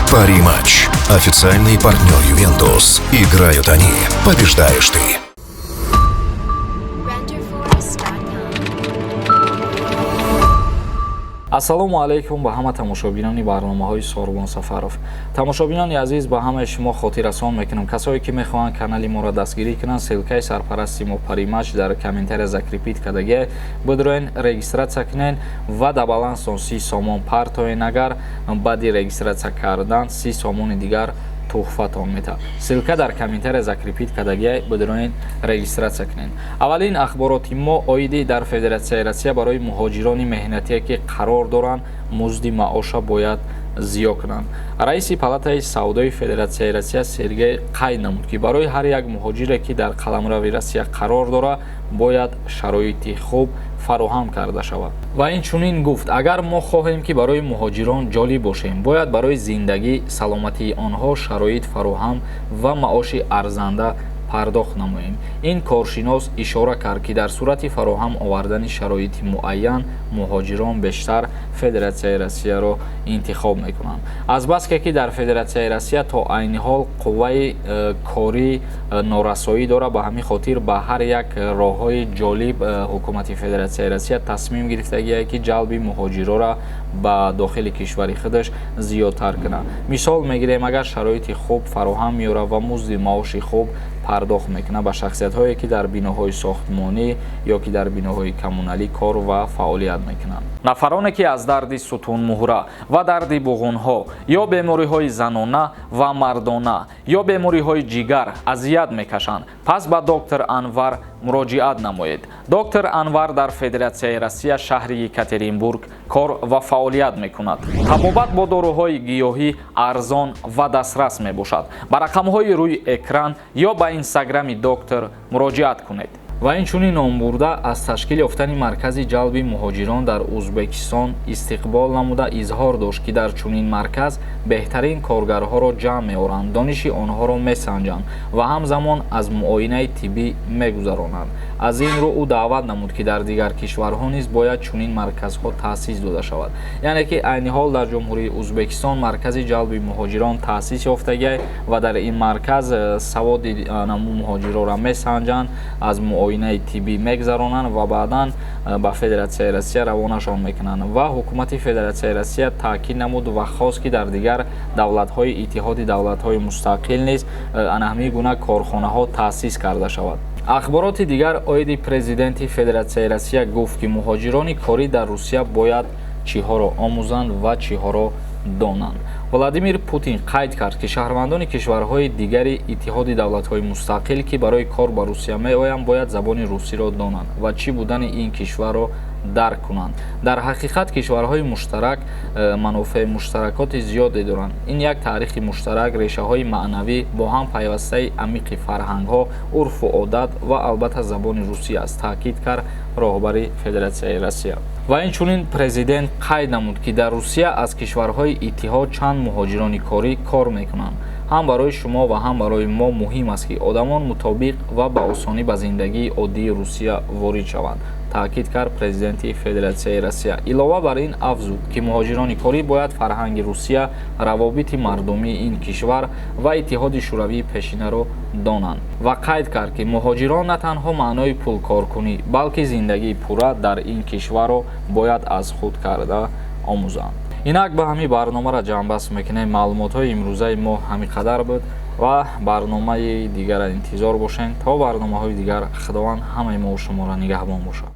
Пари-матч. Официальный партнер «Ювентус». Играют они. Побеждаешь ты. Renderforest.com. Ассалому алайкум ба ҳама тамошобинони барномаҳои Сорбон Сафаров. Тамошобинони азиз, ба ҳамаи шумо хотиррасон мекунам: касое ки мехоҳанд канали моро дастгирӣ кунанд, ссылкаи сарпарасти мо Паримач дар комментария закрепить кардагия. Бидроен, регистрация кунен ва да баланстон 30 сомон партоен. Агар баъди регистрация кардан 30 сомони дигар туҳфатон метавад. Ссылка дар комментария закрепить кардагия, бидроен, регистрация кунед. Аввалин ахбороти мо оиди дар Федератсияи Россия барои муҳоҷирони меҳнатие, ки қарор доранд, музди маоша бояд зиёд кунанд. Раиси палатаи савдои Федератсияи Россия Сергей қайд намуд, ки барои ҳар як муҳоҷире, ки дар қаламрави Россия қарор дорад, бояд шароити хуб фароҳам карда шавад. Ва инчунин гуфт: агар мо хоҳем, ки барои муҳоҷирон ҷолиб бошем, бояд барои зиндагӣ, саломатии онҳо шароит фароҳам ва маоши арзанда пардохт намоем. Ин коршинос ишора кард, ки дар сурати фароҳам овардани шароити муайян муҳоҷирон бештар Федератсияи Россияро интихоб мекунанд. Азбаске ки дар Федератсияи Россия то айни ҳол қувваи корӣ норасоӣ дорад, ба ҳамин хотир ба ҳар як роҳҳои ҷолиб ҳукумати Федератсияи Россия тасмим гирифтагие, ки ҷалби муҳоҷирора ба дохили кишвари худаш зиёдтар кунад. Мисол мегирем, агар шароити хуб фароҳам меорад ва музди маоши хуб пардохт мекунад ба шахсиятҳое, ки дар биноҳои сохтмонӣ ё ки дар биноҳои коммуналӣ кор ва фаъолият мекунанд. Нафароне, ки аз дарди сутунмуҳра ва дарди буғунҳо ё бемориҳои занона ва мардона ё бемориҳои ҷигар азият мекашанд, пас ба доктор Анвар муроҷиат намоед. Доктор Анвар дар Федератсияи Россия, шаҳри Екатеринбург кор ва фаъолият мекунад. Табобат бо доруҳои гиёҳӣ арзон ва дастрас мебошад. Ба рақамҳои рӯи экран ё ба инстаграми доктор муроҷиат кунед. Ва инчунин номбурда аз ташкил ёфтани маркази ҷалби муҳоҷирон дар Узбекистон истиқбол намуда, изҳор дошт, ки дар чунин марказ беҳтарин коргарҳоро ҷамъ меоранд, дониши онҳоро месанҷанд ва ҳамзамон аз муоинаи тиббӣ мегузаронанд. Аз ин рӯ ӯ даъват намуд, ки дар дигар кишварҳо низ бояд чунин марказҳо таъсис дода шавад. Яъне ки айни ҳол дар Ҷумҳурии Узбекистон маркази ҷалби муҳоҷирон таъсис ёфтагиай ва дар ин марказ саводи муҳоҷирора месанҷанд, аз муоинаи тиббӣ мегузаронанд ва баъдан ба Федератсияи Россия равонашон мекунанд. Ва ҳукумати Федератсияи Россия таъкид намуд ва хост, ки дар дигар давлатҳои Иттиҳоди Давлатҳои Мустақил низ ана ҳамин гуна корхонаҳо таъсис карда шавад. Ахбороти дигар оиди президенти Федератсияи Россия гуфт, ки муҳоҷирони корӣ дар Русия бояд чиҳоро омӯзанд ва чиҳоро донанд. Владимир Путин қайд кард, ки шаҳрвандони кишварҳои дигари Иттиҳоди Давлатҳои Мустақил, ки барои кор ба Русия меоянд, бояд забони русиро донанд ва чӣ будани ин кишварро дарк кунанд. Дар ҳақиқат, кишварҳои муштарак манофеи муштаракоти зиёде доранд. Ин як таърихи муштарак, решаҳои маънавӣ, бо ҳам пайвастаи амиқи фарҳангҳо, урфу одат ва албатта забони русӣ аст, таъкид кард роҳбари Федератсияи Россия. Ва инчунин президент қайд намуд, ки дар Русия аз кишварҳои иттиҳод чанд муҳоҷирони корӣ кор мекунанд. Ҳам барои шумо ва ҳам барои мо муҳим аст, ки одамон мутобиқ ва ба осонӣ ба зиндагии оддии Русия ворид шаванд, таъкид кард президенти Федератсияи Россия. Илова бар ин афзуд, ки муҳоҷирони корӣ бояд фарҳанги Русия, равобити мардумии ин кишвар ва Иттиҳоди Шӯравии пешинаро донанд. Ва қайд кард, ки муҳоҷирон на танҳо маънои пулкоркунӣ, балки зиндагии пурра дар ин кишварро бояд аз худ карда омӯзанд. Инак, ба ҳамин барномаро ҷамъбаст мекунем. Маълумотҳои имрӯзаи мо ҳамин қадар буд ва барномаи дигара интизор бошед. То барномаҳои дигар, Худованд ҳамаи мо шуморо нигаҳбон бошад.